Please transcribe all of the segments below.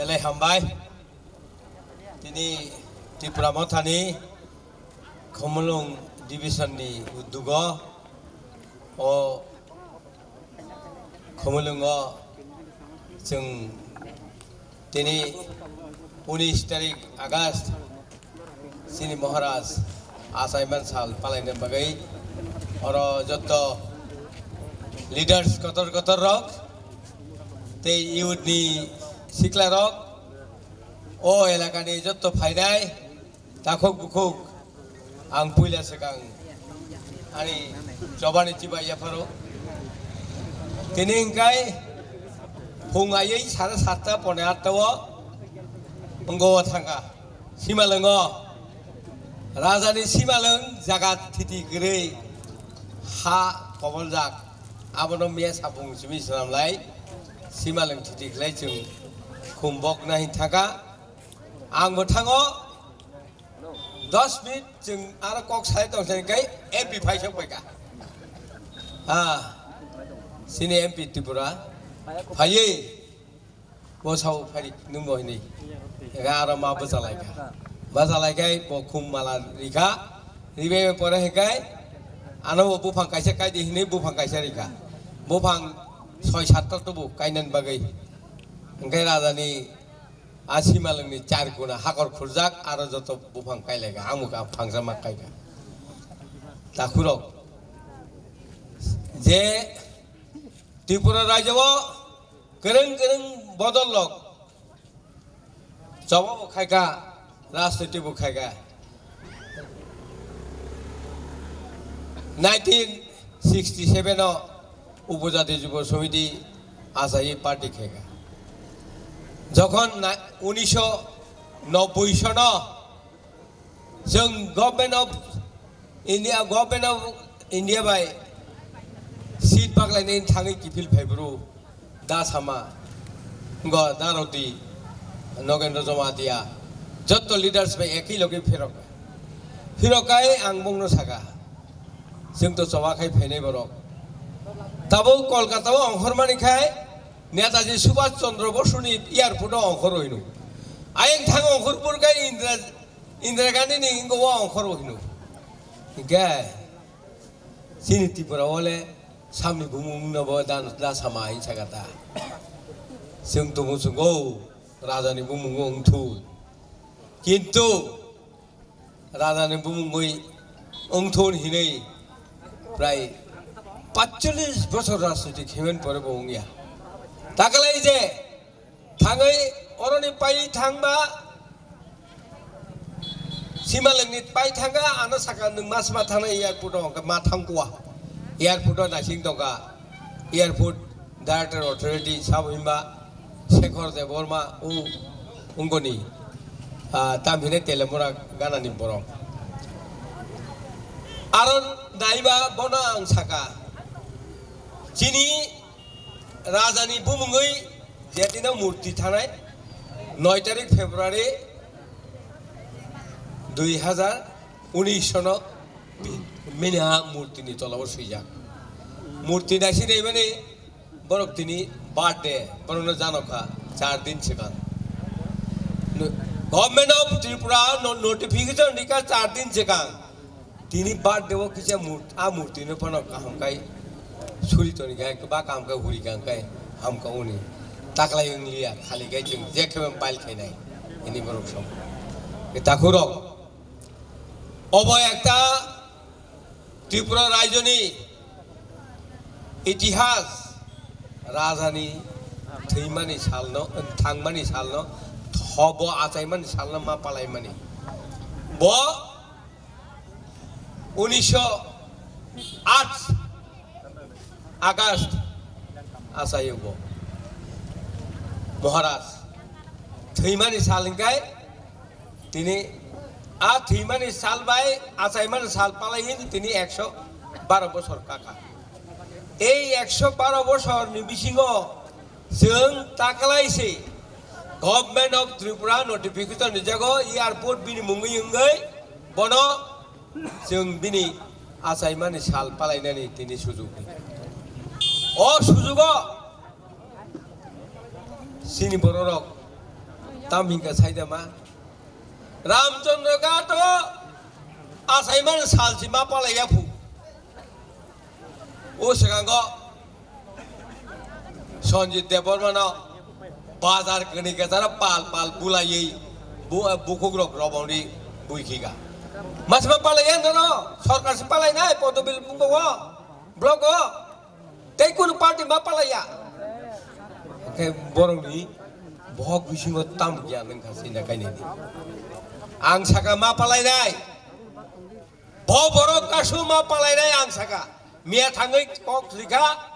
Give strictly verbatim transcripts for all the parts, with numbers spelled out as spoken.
Belai hambai. Tini Tipra Mothani Khumulwng Division ni udugo o Khumulwngo chwng tini unis tarik August chini Maharaj achaiman sal palaina bagwi oro jotto leaders kotor kotor rok tei youth ni sikla rok o elaka ni jotto phainai takhuk bukhuk ang puila swkang ani chobani chibai yapharo tini hingkai phung aywi sare satta pone atta o wnggo o thangkha. Simalwngo rajani simalwng jaga thiti kwrwi ha koboljak abono miya sapung simi swnamlai simalwng thiti khlai chwng khumbok nahi thangkha. Ang bo thango dos minute chwng aro kok sai tong sai kai M P phai sok pai ka. Ha. Sini M P Tripura. Phaiye. Bo sao phai nung bo hini. Ga aro ma bwsa lai ka. Bwsa lai kai bo khum mala rikha. Ribe pore he kai. Ano bo buphang kaisa kai di hini buphang kaisa rikha. Buphang soi sat ta tubu kainan bagwi. Hingkai rajani a simalwngni char guna hakor khurjak aro joto buphang kailaika, ang bo ka phangsa ma kaika. Takhurok je Tripura rajyo o kwrwng kwrwng bodol rok choba bo khaika, rajniti bo khaika. Nineteen sixty seven o Upojati Jubo Samiti achaiwi party khaika. Jokhon na-, unisho nobboi sono chwng Government of India, Government of India bai seat baklainani thangwi kiphil phaiphuru da Sama, ngo da Roti, Nogendra Jamatia, jotto leaders bai ekhi logi phirok. Phirok kai ang bongno saka. Chwng to choba khai phainai borok. Tabuk Kolkata o ongkhormani khai Netaji Subhash Chandra Bosuni airport o ongkhor hino. Ayang thang ongkhor pur kai Indira, Indira Gandhi ni ingo wa ongkhor hino. Hingke chini Tripura o le samni bumung no bo da, da Sama hin saka ta. Chwng tumu chwng o raja ni bumung o wng thu. Kintu raja ni bumungwi wngthun hinwi prai paitsollis bosor rajniti khimen pore bo wngya. Takalai je thangwi oroni pai thangba simalwngni pai thangkha ano saka nwng mas ma thangnai airport o hwnkhe ma thangkua airport o naising tongkha airport Director Authority sabo himba Shekhar Debbarma o wngoni, ah, tam hinai Telemura ganani borok. Aro naiba bono ang saka, chini rajani bumungwi je dino murti thanai, noi tarik February dui hazar unis sono bini ha murtini tolabo swijak. Murti naisi naimani borok tini birthday, borokno janokha char din swkang. No-, Government of Tripura no-, notification rikha char din swkang. Tini birthday o kisa mur-, a murtino phano kaham kai suri toni kai, ba kaham kai huri kaham kai hamka uni. Taklai wng liya, khali kai chwng je khebe pile khainai. Ini borok song. Takhurok. Obo ekta Tripura rajyoni itihas rajani thwimani salno, thangmani salno, thobo achaimani salno ma palaimani. Bo unisho aat August achaio bo Maharaj thwimani sal hingkai tini a thwimani sal bai achaimani sal palai hin tini ekso baro bosor kaka. Ei ekso baro bosor ni bisingo chwng taklai se Government of Tripura notification rijago airport bini mungwi wngwi bono chwng bini achaimani sal palainani tini sujuk. O sujugo chini bororok Tam hingka saidama. Ramchandra Ghat o asaimani salsi ma palaiya phu. O swkango Sanjit Debbarmano bazar kwrwi kwcharo pal pal bulaiwi bu-, bukhuk rok robongni buikhika. Masma palaiya nono, sorkar se palainai, Podobil bungo o, block o. Tei kunu party ma palaiya. Khe borokni bohok bisingo tam giyan wngkha sinda kainwi. Ang saka ma palainai. Bo borok kasu ma palainai ang saka. Miya thangwi kok rikha.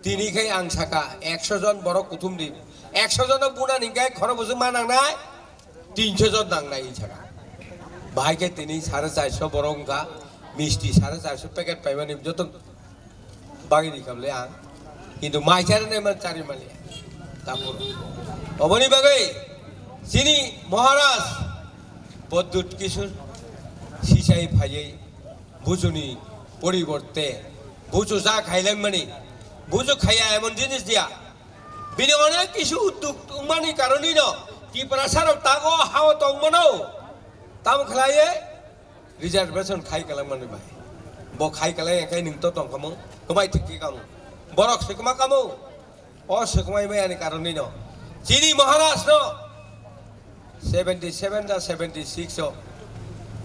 Tini khe ang saka ekso jon borok kuthum di. Ekso jono buna ni khe khoro bwswk ma nangnai. Tinso jon nangnai saka. Bahai khe tini sare charso borok wngkha. Misti sare charso packet paimani joto bagwi rikha bwle ang. Kintu mai chari nai man chari maliya. Tapur. Oboni bagwi chini Maharaj Pradyut Kishore sisai phaiwi buchuni poriborte buchu ja khailangmani buchu khaiya emon jinis diya. Bini onek kisu udduk wngmani karonino Tiprasa rok tago hao tongmano. Tamo khlaiye reservation khai kalangmani bai. Bo khai kalai khe nwng to tongkhamu. Kwbai thik khe kamu. Borok se kwma kamu. O swkmai maya ni karon ni no. Chini Maharaj no seventy seven da seventy six o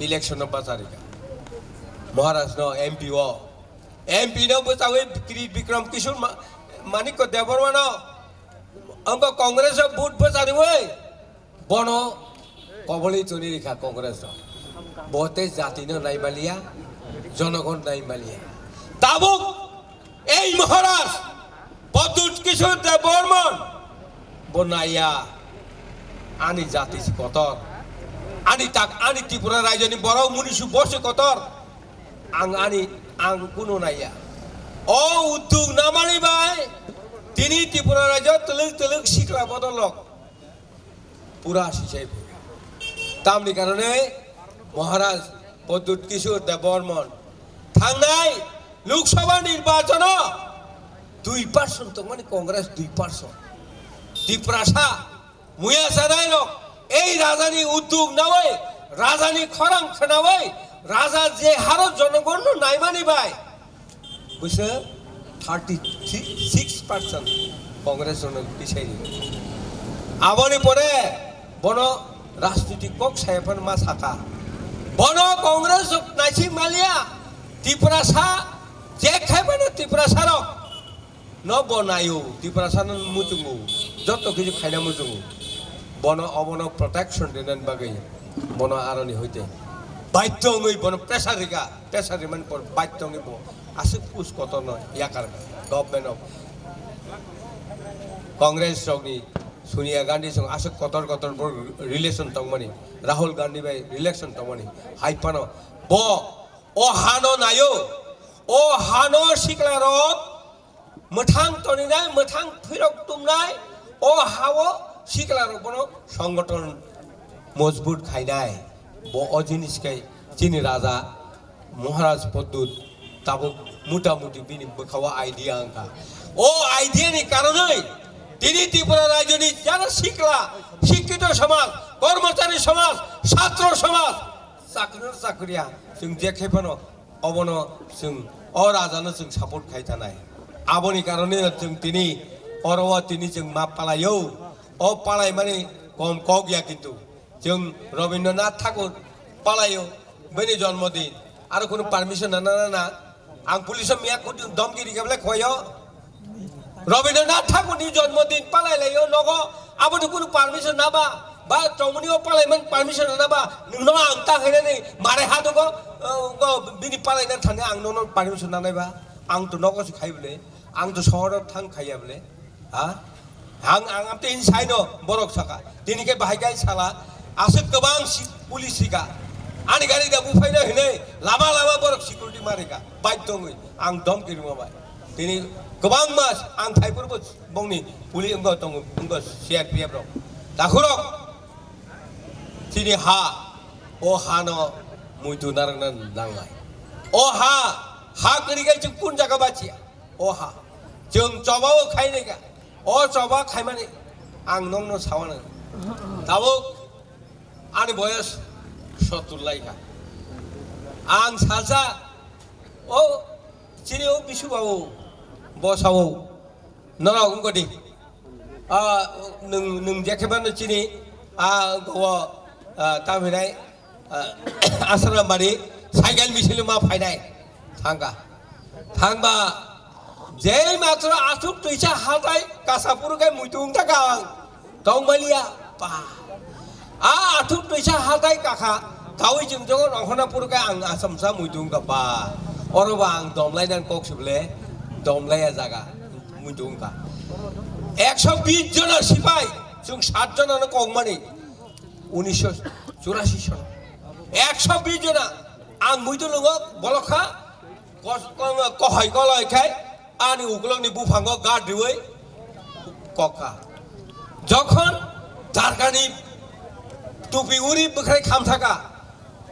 election no bacharika. Maharaj no M P o. M P no bwchawi Kri-, Bikram Kishore Ma-, Manikya Debbarma no. Ambo Congress o vote bwchariwi. Bono koboli tuni rikha Congress rok. Bo tei jati no nai maliya, jonogon nai maliya. Tabuk ei Maharaj Pradyut Kishore Debbarman bo naiya. Ani jati si kotor. Ani tak, ani Tripura rajyo ni borok munisu bo se kotor. Ang ani, ang kuno naiya. O udduk namani bai tini Tripura rajyo twlwk twlwk sikla bodol rok. Pura sisai pura. Tamni karone Maharaj Pradyut Kishore Debbarman thangnai Lok Sabha nirbachano dui percent tongmani Congress dui percent. Tiprasa muya sanai rok ei rajani udduk nawi, rajani khorang khnawi, raja je haro jonogonno naimani bai. Buise thirty six percent Congress rokno tisai ri. Aboni pore bono rajnitik kok saya phano ma saka. Bono Congress rok naising maliya, Tiprasa je khai mano Tiprasa rok no bo naio, Tiprasa no muchungo, joto kichu khaina muchungo. Bono obono protection rinani bagwi bono aroni hoite baidhyo wngwi bono pressure rika, pressure rimani por baidhyo wngwi bo aswk push kotorno yakar government of Congress rokni Sonia Gandhi song aswk kotor kotor bo relation tongmani, Rahul Gandhi bai relation tongmani hai phano bo o hano naio, o hano sikla rok mwthang toninai, mwthang phirok tumnai, o hao sikla rok bono songgothon mojbut khainai. Bo o jinis khe chini raja Maharaj Pradyut tabuk mota moti bini bwkhao idea wngkha. O idea ni karonwi tini Tripura rajyoni jara sikla, sikkito samaj, kormochari samaj, chhatro samaj, chakri chakriya chwng je khe phano obono chwng o rajano chwng support khai thanai. Aboni karone chwng tini oro o tini chwng ma palaio. O palaimani kom kok ya kintu. Chwng Rabindranath Thakur palaio, bini jonmo din. Aro kunu permission nana nana. Ang police o miya kudu domki rikha bole khoyo. Rabindranath Thakur ni jonmo din palai laio nogo. Aboni kunu permission naba. Ba chongmani o palaiman permission naba. Nungno ang ta khainani mare ha dogo. Go bini palaina thani ang nono permission nanai ba. Ang to nogo si khai bole. Ang to sohor thang khaiya bole. Ha? Ang, ang amte inside no borok saka. Tini khe bahai kai sala. Aswk kwbang si-, police sika. Ani gari da buphai na hinai. Lama lama borok security marika. Bike tongwi. Ang dom kirima bai. Tini kwbang mas ang thaipur bo bongni police wngkha tongo, wngkha C R P F rok. Takhurok. Tini ha. O ha no muitu narwkna nanglai. O ha. Ha kwrwi kai chwng kun jaga bachiya. O ha, chwng choba o khainai kha. O choba khaimani ang nokno sawana. Tabuk ani boyos sottur lai kha. Ang salsa, o chini o bisu babu bo sao, norok wngkha di. Ah, nwng, nwng je khe phano chini, ah, go, ah, tamo hinai, ah, Asrambari cycle misil ma phainai thangkha. Thangba jei matro aswk twisa hatai kasa phuru khe muitu wng thangkha ang. Tongmaliya pa. A athuk twisa hatai kakha, kawi jwng jogo rongkhorna phuru khe ang asamsa muitu wngkha pa. Oro ba ang domlai nang kok sible, domlai a jaga muitu wngkha. Ekso bis jona sipai, chwng sat jona no kok mani. Unisho churasi sono. Ekso bis jona ang muitu lungo bolokha. Kos-, ko-, kohai kolai khai ani ukulokni buphango guard riwi kokha. Jokhon dargani tupi uri bwkhrai khamthaka,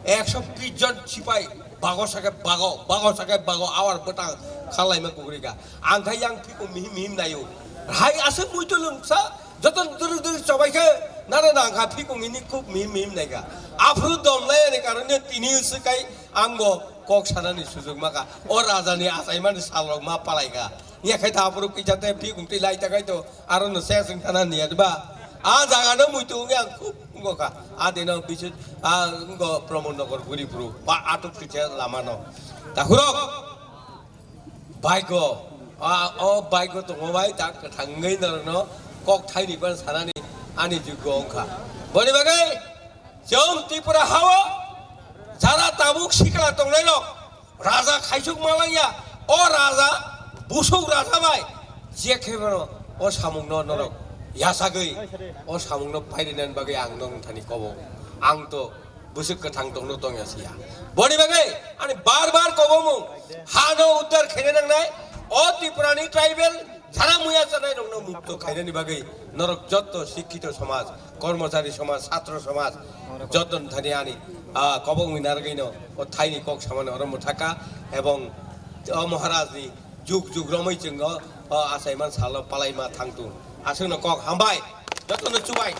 ekso bis jon sipai bago sake bago, bago sake bago awar bwtang khanlaima kukrika. Ang khai yang phiko mihim mihim naio. Hai aswk muitu lungsa, joto dwrwk dwrwk chobai khe nana nangkha phiko mini khub mihim mihim naikha. Aphuru dom nai ani karon tini swkai ang bo kok sanani sujuk maka. O raja ni achaimani salrok ma palai kha. Yakhai ta aphuru kisa te phikung twi lai ta khai to aro no se sing thana niya ba. A jaga no muitu wngya ang khub wngkha. A dino bisu a wngkha Pramod Nagar guri phuru ba atuk kisa lama no. Takhurok baiko, a, o baiko tongo bai ta kwthangwi norokno kok thaini ban sanani ani juggo wngkha. Boni bagwi chwng Tripura hao jara tabuk sikla tongnai rok raja khaisuk malangya, o raja busuk raja bai je khe bono o samungno norok yasagwi o samungno pairinan bagwi ang nong thani kobo ang to bwswk kwthang tongno tongya siya. Boni bagwi ani bar bar kobomung hano uddar khaina nangnai, o Tripurani tribal jara muya chanai rokno mukto khainani bagwi norok jotto sikkito somaj, kormochari somaj, chhatro somaj jotto thani ani, ah, kobomung nargwino o thaini kok samani oro mwthaka ebong o Maharajni juk juk romwi chwng o, o achaiman salo palaima thangtung. Aswkno kok hambai, jotono chubai.